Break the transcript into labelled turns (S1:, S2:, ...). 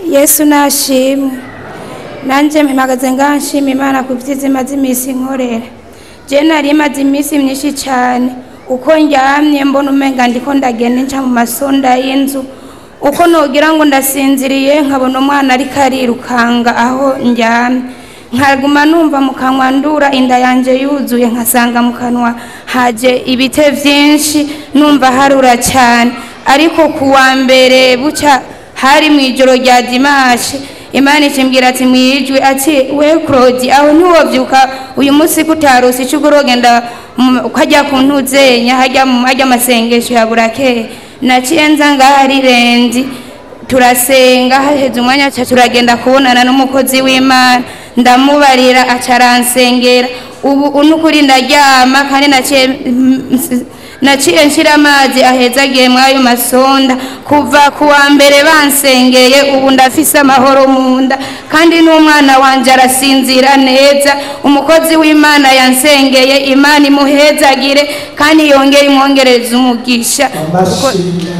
S1: Yesu nashimwe. Nanje mpagaze ngaha nshima Imana ku vyiza imaze iminsi inkorera. Je nari maze iminsi myinshi cyane uko ndyamye mbona umenga ndiko ndagenda nca mu masonda y'inzu, uko nogira ngo ndasinziriye nkabona umwana ariko arirukanga aho ndyamye, nkaguma numva mu kanwa ndura, inda yanje yuzuye, nkasanga mu kanwa haje ibite vyinshi, numva harura cyane. Ariko ku wa mbere buca hari mu ijoro rya dimanche, Imana ikimbwira ati mwijwi ati: "We Claude, aho ntiwovyuka uyu munsi kutarose ico urogenda ukajya ku ntuzenya hajya mu hajya amasengesho ya burakeye." Naciye nza ngaha ari lundi, turasenga, haheze umwanya ca turagenda kubonana n'umukozi w'Imana, ndamubarira, aca aransengera. Ubu nukuri ndaryama, kandi naciye nshira amazi ahezagiye mw'ayo masonda. Kuva ku wa mbere bansengeye, ubu ndafise amahoro mu nda, kandi n'umwana wanje arasinzira neza. Umukozi w'Imana yansengeye, Imana imuhezagire kandi yongere imwongereze umugisha.
S2: Amashyi.